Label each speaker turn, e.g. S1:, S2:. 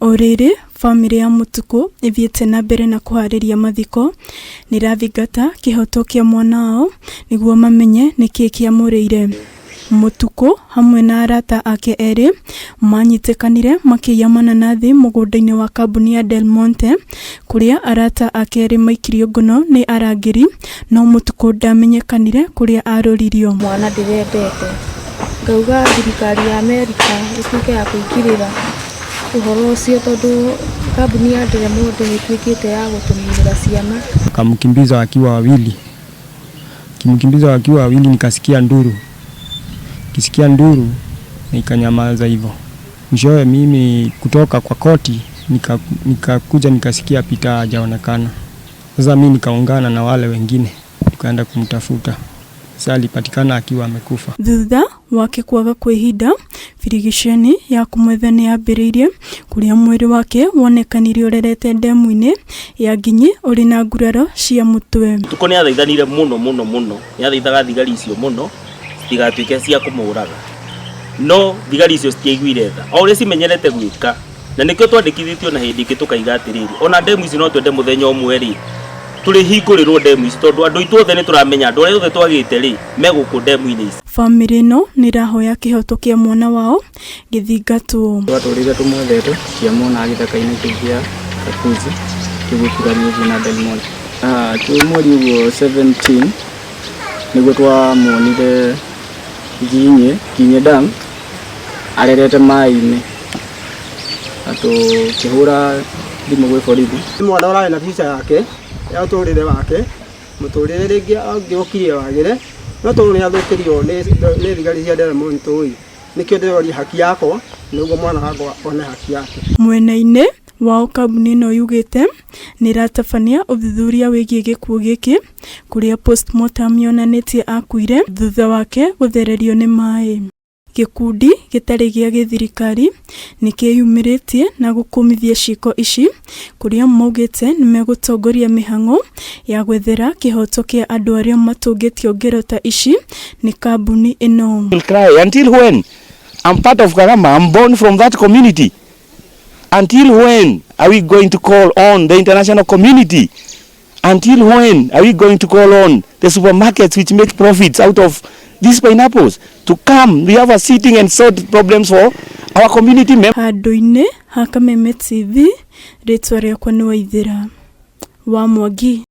S1: O rĩrĩ, bamĩrĩ ya Mũtukũ ĩthiĩte na mbere na kũharĩria mathiko, nĩĩrathingata kĩhoto kĩa mwana wao nĩguo mamenye nĩkĩĩ kĩamũrĩire. Mũtukũ hamwe na arata ake erĩ manyitĩkanire makĩiya mananathi mũgũnda-inĩ wa kambuni ya Del Monte kũrĩa arata ake erĩ maikirio ngono nĩ arangĩri no Mũtukũ ndamenyekanire kũrĩa arũririo.
S2: Mwana ndĩrendete. Ngauga thirikari ya Amerika ĩtuĩke ya kũingĩrĩra ũhoro ũcio tondũ kambuni ya Del Monte nĩ ĩtuĩkĩte ya gũtũninĩra ciana.
S3: Akamkimbiza wakiwa wawili, kimkimbiza wakiwa wawili, nikasikia nduru, kisikia nduru nikanyamaza hivyo. Mwishowe mimi kutoka kwa koti nikakuja nikasikia Peter hajaonekana. Sasa mi nikaungana na wale wengine tukaenda kumtafuta. Sasa alipatikana akiwa amekufa.
S1: Thutha wake kwaga kwa ihinda, birigiceni ya kũmwetha nĩ yambĩrĩirie kũrĩa mwĩrĩ wake wonekanire ũrerete ndemu-inĩ ya Nginyi ũrĩ na nguraro cia mũtwe.
S4: Mũtukũ nĩ athaithanire mũno mũno mũno, nĩ athaithaga thigari icio mũno citigatuĩke cia kũmũraga, no thigari icio citiaiguire tha, o ũrĩa cimenyerete gwĩka, na nĩkĩo twandĩkithĩtio na hĩndĩ ĩngĩ tũkaiga atĩrĩrĩ, ona ndemu ici no twende mũthenya ũmwe rĩ, tũrĩhingũrĩrwo ndemu ici tondũ andũ aitũ othe nĩ tũramenya andũ arĩa othe twagĩte rĩ, me gũkũ ndemu-inĩ ici.
S1: Bamĩrĩ ĩno nĩ ĩrahoya kĩhoto kĩa mwana wao gĩthingatwo.
S5: Twatũrire tũmwethete tũtiamuonaga gĩthaka-inĩ kĩu gĩa Kakuzi kĩu gĩkuranĩtie na Del Monte. Kĩu mweri ũguo 17 nĩguo twamuonire Nginyi, Nginyi Dam arerete maĩ-inĩ na tũkĩhũra thimũ gwĩ borithi.
S6: Nĩ mwana ũrarĩ na future yake ya ũtũrĩre wake, mũtũrĩre rĩngĩ angĩokire wagĩre, no tondũ nĩ athũkĩrio nĩ thigari cia Del Monte ĩ, nĩkĩo ndĩroria haki yakwa nĩguo mwana wakwa one haki yake.
S1: Mwena-inĩ wao kambuni ĩno yugĩte nĩ ĩratabania ũthuthuria wĩgiĩ gĩkuũ gĩkĩ kũrĩa postmortem yonanĩtie akuire thutha wake gũthererio nĩ maĩ. Gĩkundi gĩtarĩ gĩa gĩthirikari nĩ kĩyumĩrĩtie na gũkũmithia ciĩko ici kũrĩa maugĩte nĩ megũtongoria mĩhang'o ya gwethera kĩhoto kĩa andũ arĩa matũngĩtio ngero ta ici nĩ kambuni ĩno.
S7: Will cry until when? I'm part of Karama. I'm born from that community. Until when are we going to call on the international community? Until when are we going to call on the supermarkets which make profits out of these pineapples to come? We have a sitting and sort problems for our community members.
S1: Handũ-inĩ ha Kameme TV, rĩtwa rĩakwa nĩ Waithĩra wa Mwangi.